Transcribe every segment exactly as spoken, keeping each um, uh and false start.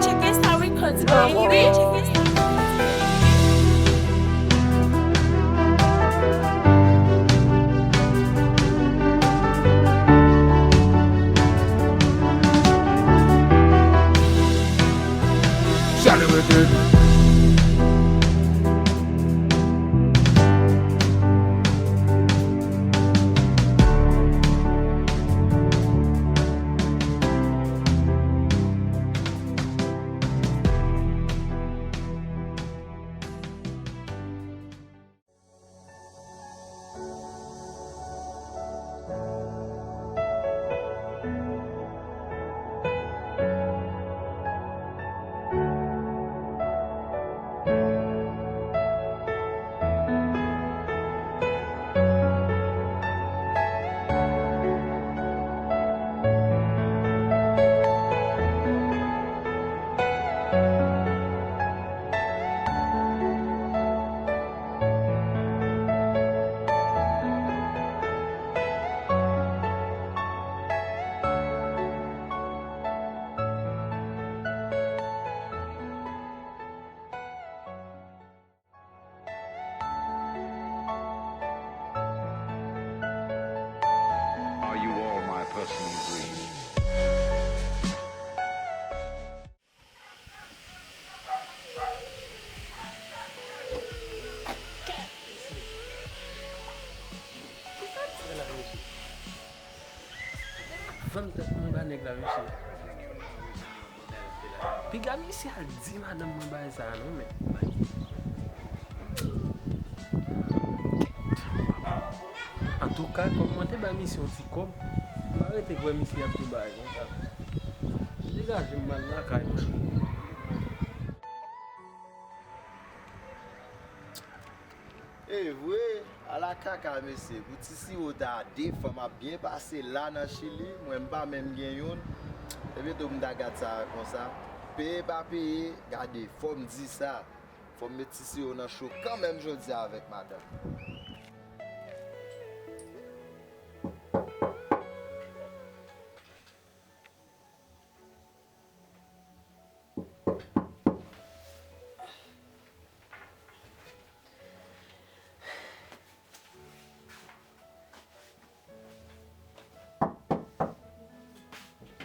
Check Star Records, baby. Are you all my personal dreams? Vann tèt mwen ba nèg la, mesye. Piga misye al di madanm mwen bagay sa a non, men. Antouka, kòm mwen te bay misye yon ti kòb, m pa rete kwè misye ap tou bagay konsa. Degaje m, m al lakay mwen. E vre, ala kaka mesye, pou ti siwo ta de fanm ap byen pase la nan Chili, mwen m pa menm gen youn. Ebyen tou m ta gad sa konsa, peye pa peye, gade, fò m di sa, fò m met ti siwo nan cho kanmenm jodi a avèk madanm.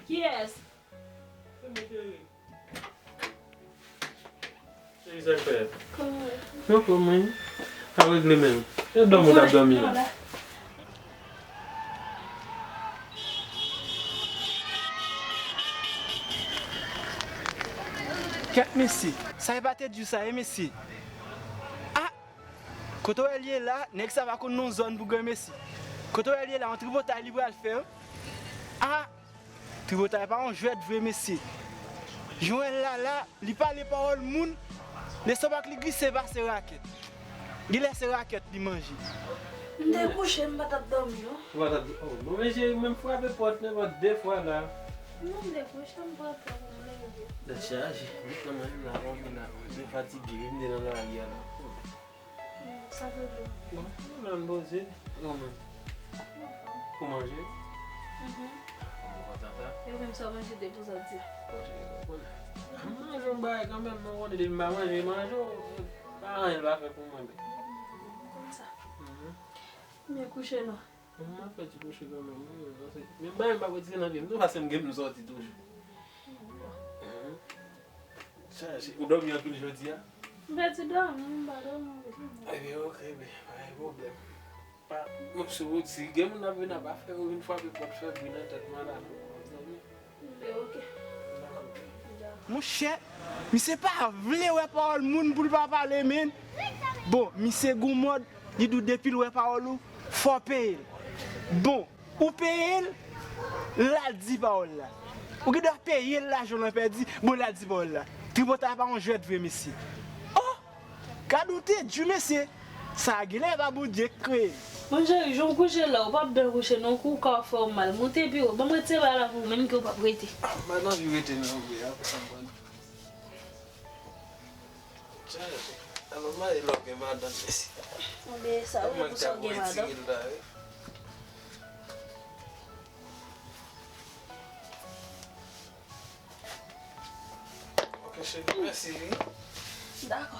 Kiyès? Se mwen, cheri. Cheri, sa k fèt? Kòman w ye? Mwen anfòm, wi. Sa regle menm. E dòmi w t ap dòmi la. Kèt mesye, sa e pa te di w sa ye, mesye. A! Kote w wè l ye la, nèg sa pa konn non zòn pou granmesi. Kote w wè l ye la, yon tripotay li pral fè, wi. A! Tripotay pa yon jwèt vre, mesye. Jan w wè l la la, li pale pawòl moun, lestomak li glise pase rakèt. Genlè se rakèt li manje. M te kouche, m pa t ap dòmi, non. Ou pa t ap dò-, oh, bon, men cheri, menm frape pòt nenpòt de fwa la. Non, m te kouche, m pran tan pou m leve. Tèt chaje, m nan mwen la, m la, m te fatige, m te nan lari a la. Sa vle di? Bon, m nan poze. Ou menm? Ou manje? Mhm. Bon, kontan sa. E ou menm sa w manje depi w sòti? Bon, cheri, ou konnen. M manje yon bagay kanmenm, non, konnen depi m pa manje, manje, pa anyen l pa fè pou mwen, bebe. Konn sa. Mhm. M byen kouche, non. M ap fè ti kouche kanmenm, wi, paske menm bagay m pa kotize nan pye m tou, paske m gen pou m sòti toujou. Mhm. Sa, se, ou dòmi anpil jodi a? M pèdi dòmi, m pa dòmi anpil. Ebyen, oke, ebyen, pa gen pwoblèm. Pa, bon, si ou di, gen moun ap vin ap afè, ou vin frape pòt, fè bri nan tèt mwen la, non, m ap dòmi. Monchè, misye pa vle wè pawòl moun pou l pa pale, menn. Bon, misye gon mòd, li di w depi l wè pawòl ou, fò w peye l. Bon, ou peye l, l al di pawòl la. Ou gen dwa peye l lajan w lan pèdi, bon, l al di pawòl la. Tripotay pa yon jwèt vre, mesye. Oh! Gad ou te di, mesye. Sa genlè pa Bondye k kreye l. Bon, cheri, jan w kouche la, ou p ap byen kouche non, kou w ka fè w mal. Monte pi wo. Ban m ret se bagay la pou ou, menm ke w p ap rete. Ah, m pa nan anvi rete non, vre, apre sa m pral. Alò, m ale lè w gen madanm, mesye. Bon, men sa, ou pou sa w gen madanm. Mwen k ap retire l la, wi. Cheri, mèsi wi. Dakò.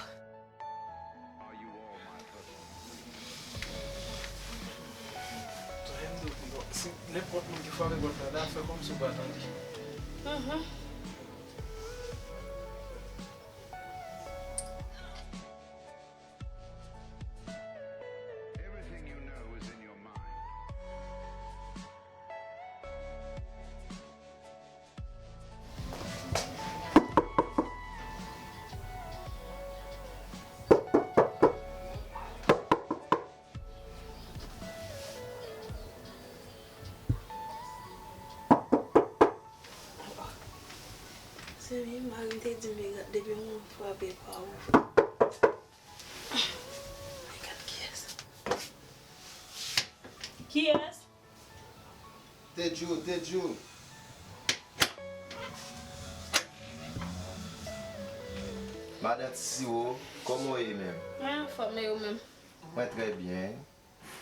Tande m di w, si nenpòt moun ki frape pòt la, la fè kòmsi w pa tande. Mhm. Se vre, mari m te di m, depi yon moun frape, pa ouvri. Gad kiyès. Kiyès? Tedjou, Tedjou. Madan Ti Siwo, kòman w ye menm? Mwen anfòm, e ou menm? Mwen trè byen.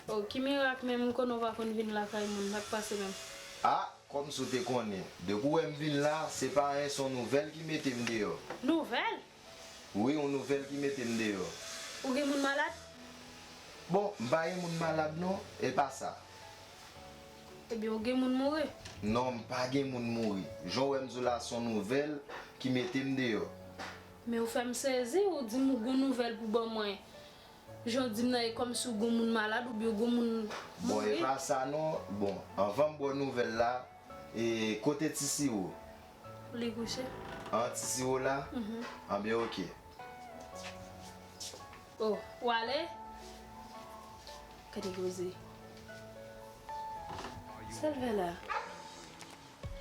Oh, ki mirak menm, m konnen w pa konn vin lakay moun, sa k pase menm? Ah, kòmsi w te konnen. Depi w wè m vin la, se pa anyen, se yon nouvèl ki mete m deyò. Nouvèl? Wi, yon nouvèl ki mete m deyò. Ou gen moun malad? Bon, m pa gen moun malad non, e pa sa. Ebyen, ou gen moun mouri? Non, m pa gen moun mouri. Jan w wè m di w la, se yon nouvèl ki mete m deyò. Men ou fè m sezi, ou di m ou gen yon nouvèl pou ban mwen. Jan w di m nan, e kòmsi w gen moun malad oubyen w gen moun mouri. Bon, e pa sa non. Bon, anvan m ba w nouvèl la, e kote Ti Siwo? Li kouche. An, Ti Siwo la? Mhm. Anben, oke. Oh, w ale? Gade koze. Sèl vè la.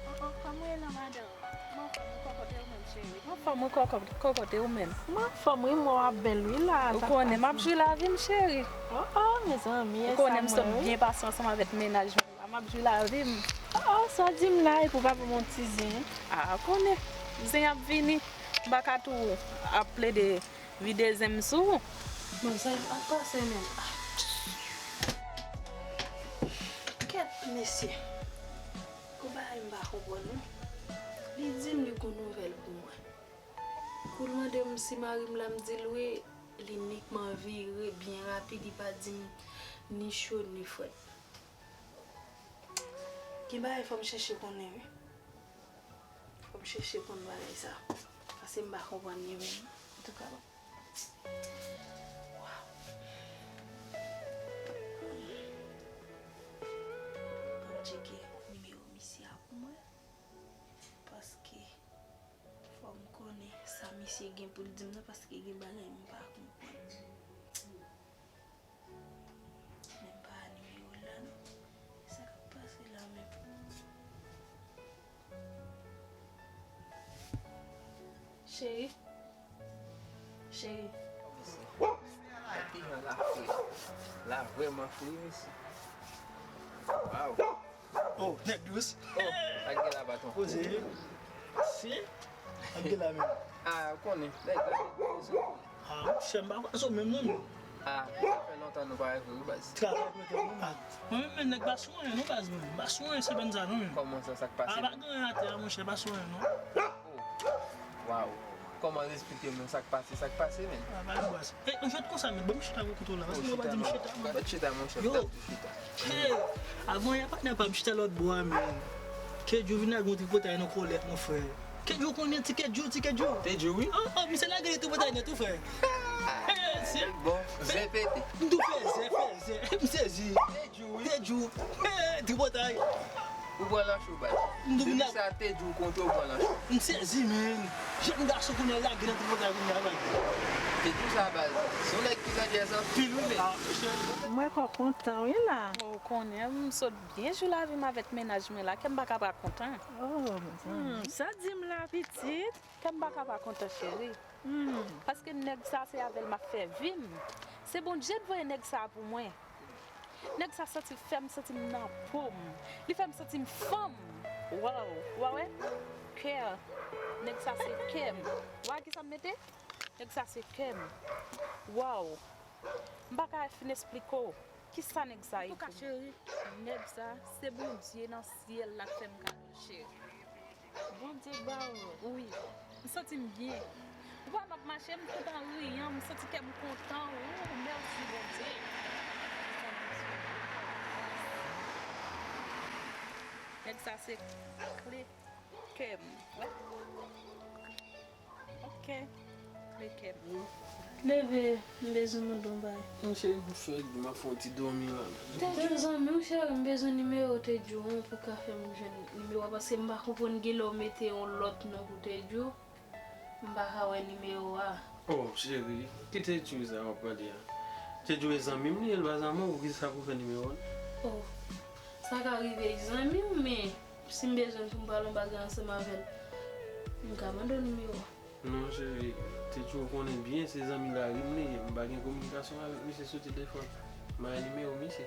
Oh, oh, kòman w ye la, madanm? M anfòm, ou kòkòte ou menm, cheri? M anfòm, ou kòkò-, kòkòte ou menm? M anfòm, wi, m wè w ap bèl, wi, la. Ou konnen, m ap jwi lavi m, cheri. Oh, oh, mezanmi, ou konnen m sot byen pase ansanm avèk mennaj mwen la. M ap jwi lavi m. Oh, oh, sa w di m la, epi w pa ban m yon ti zen? Ah, ou konnen, zen ap vini. M pa ka tou ap plede vide zen m sou ou. Bon, sa ap pase menm. Ah. Kèt, mesye. Gon bagay m pa konprann non. Li di m li gon nouvèl pou mwen. Kou l mande m si mari m la, m di l wi, li nikman vire byen rapid, li pa di m ni cho ni frèt. Gen bagay fò m chèche konnen wi. Fò m chèche konn bagay sa. Paske m pa konprann li menm. Antouka, bon. Waw. Ban m tcheke nimewo misye a pou mwen. Paske fò m konnen sa misye gen pou l di m nan, paske gen bagay m pa konprann. Men m pa nimewo l la non. Sa k ap pase la menm? Cheri. Cheri. Gad kijan la fre. La vrèman fre, mesye. Waw. Oh, nèg dous. Oh, sa k gen la, patwon? Poze. Si. Sa k gen la menm? Ah, ou konnen, nèg la. Ah, monchè, m pa kwè sa menm non, men. Ah, sa fè lontan nou pa wè vre wi, baz. Travay mwen te bon, baz. Mwen menm, men nèg pa sou anyen non, baz, mwen. M pa sou anyen semèn sa non, men. Kòman sa, sa k pase? Ah, pa gen anyen atè a, monchè, pa sou anyen non. Oh. Waw. Kòman, esplike m non, sa k pase, sa k pase, men? Ah, pa gen baz. E, anfèt, konsa, men, ban m chita bò kote w la, paske mwen pa di m chita, mwen. Chita, monchè, yo. Chita. Hey, avan yè patnè pa m chita lòt bò a, men. Kedjou vin ak yon tripotay nan kòlèt, mon frè. Kedjou konnen ti Kedjou, ti Kedjou. Kedjou, wi. Oh, oh, misye lage tripotay nèt, wi, frè. Hey, se bon, zen pete. M tou fè zen, fè zen. M sezi. Kedjou, wi. Kedjou. Hey, tripotay. Ou pran nan cho, baz. M tou vin ak sa Kedjou kontre ou pran nan cho. M sezi, men. Jèn gason kounye a lage nan tripotay kounye a, baz. Kedjou sa, baz. Se yon nèg ki danjè anpil, wi, men. Ah, monchè. Mwen kò kontan, wi, la. Ou konnen, m sot byen jwi lavi m avèk mennaj mwen la, kè m pa ka pa kontan. Oh, mezanmi. Hmm, sa di m la, pitit? Kè m pa ka pa kontan, cheri. Hmm. Paske nèg sa, se avè l m ap fè vi m. Se Bondye t voye nèg sa pou mwen. Nèg sa santi, fè m santi m nan po m. Li fè m santi m fanm. Waw, w a wè? Kè. Nèg sa se kè m. W a wè kisa m mete? Nèg sa se kè m. Waw. M pa ka fin esplike w kisa nèg sa ye pou mwen. Antouka, cheri, nèg sa, se Bondye nan syèl la k fè m kado l, cheri. Bondye k ba w l? Wi. M santi m byen. Ou wè m ap mache, m tout an riyan, m santi kè m kontan. Wou, mèsi Bondye. Nèg sa se kle kè m. Wè. Ok. Kle kè m. Leve, m bezwen mande w yon bagay. Monchè, m fèk m ap fè yon ti dòmi la. Tedjou zanmi w cheri, m bezwen nimewo Tedjou an pou ka fè m jwenn nimewo a, paske m pa konprann genlè w mete yon lòt non pou Tedjou. M pa ka wè nimewo a. Oh, cheri, ki Tedjou sa w ap pale a? Tedjou e zanmi m li ye, l pa zanmi w, poukisa pou fè nimewo l? Oh, sa ka rive zanmi m, men si m bezwen pou m pale yon bagay ansanm avè l, m ka mande w nimewo a. Non, cheri, Tedjou, ou konnen byen se zanmi lari m li ye, m pa gen kominikasyon avèk misye sou telefòn. M pa gen nimewo misye.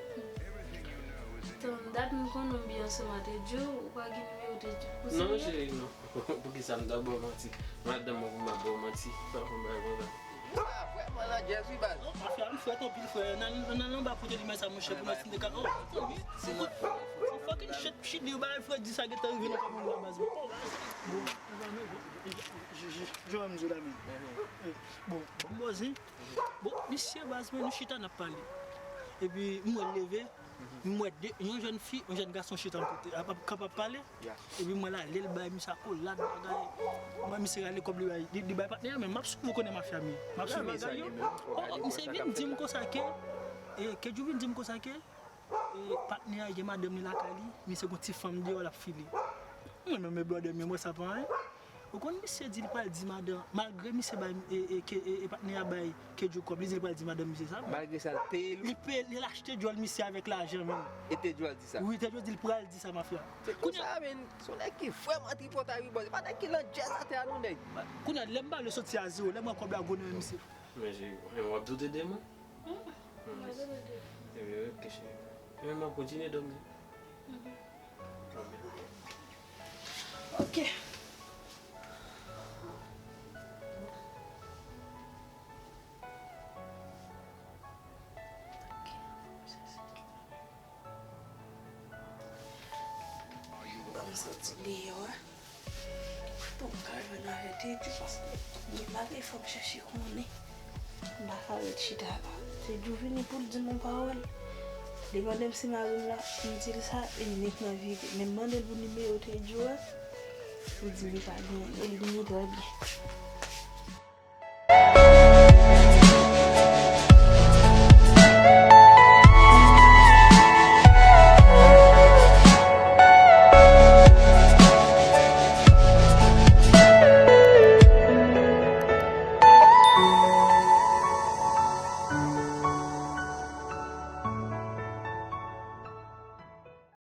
Tann dat m konnen w byen ansanm a Tedjou, ou pa gen nimewo Tedjou. Ou serye? Non, cheri, non. Poukisa m ta ba w manti? Madanm mwen pou m ap ba w manti. Sa fè m bay konsa. Ah, vrèman landjèz wi baz. Mafya, m frèt anpil, frè. Nan, nan, nan anba kote limyè sa, monchè, pou nou fin de ka. Oh, tann wi. Se mwen. Fò fucking shit, shit, li bay frè di sa gentan rive nan kòmand la baz. Oh, baz. Bon, je, je, je, je, je, je, bon, bon, bon, bon, misye baz, mwen, nou chita, n ap pale. Epi, m wè l leve. M wè de, yon jèn fi, yon jèn gason chita yon kote, ap, ap, k ap pale. Epi m wè l ale, l bay misye akolad, bagay. M wè misye rale kòb li bay, li, li bay patnè a, men m ap swiv, ou konnen mafya m ye. M ap swiv bagay yo. Oh, oh, misye vin di m konsa ke, e, Kedjou vin di m konsa ke, e, patnè a gen madanm li lakay li, misye gon ti fanm deyò l ap file. Mwen menm, e blòdè m, mwen sa pa anyen. Ou konn misye di li pral di madan, malgre misye bay, e, e, ke, e, e patnè a bay Kedjou kòb, li di li pral di madanm misye sa. Malgre sa, l peye l. Li peye, li achte djòl misye avèk lajan, menm. E Tedjou al di sa? Wi, Tedjou di li pral di sa, mafya. Se konsa, menm, se yon nèg ki vrèman tripotay, wi, bòs. Se pa nèg ki landjèz atè a, non, nèg. Kounye a, lè m ba l soti a zewo, lè m wè kòb la gwo nan men misye. Men, w ap doute de mwen? Mwen doute de. Ebyen, ok, cheri. Men m ap kontinye dòmi. Ok. Ban m soti deyò a. Pou m ka jwenn avè Tedjou, paske gen bagay fò m chèche konnen. M pa ka ret chita la. Tedjou vini pou l di m yon pawòl. Li mande m si mari m la, m di l sa, e li nèk nan vire. Men m mande l pou nimewo Tedjou a, li di li pa genyen, e l vini trè byen.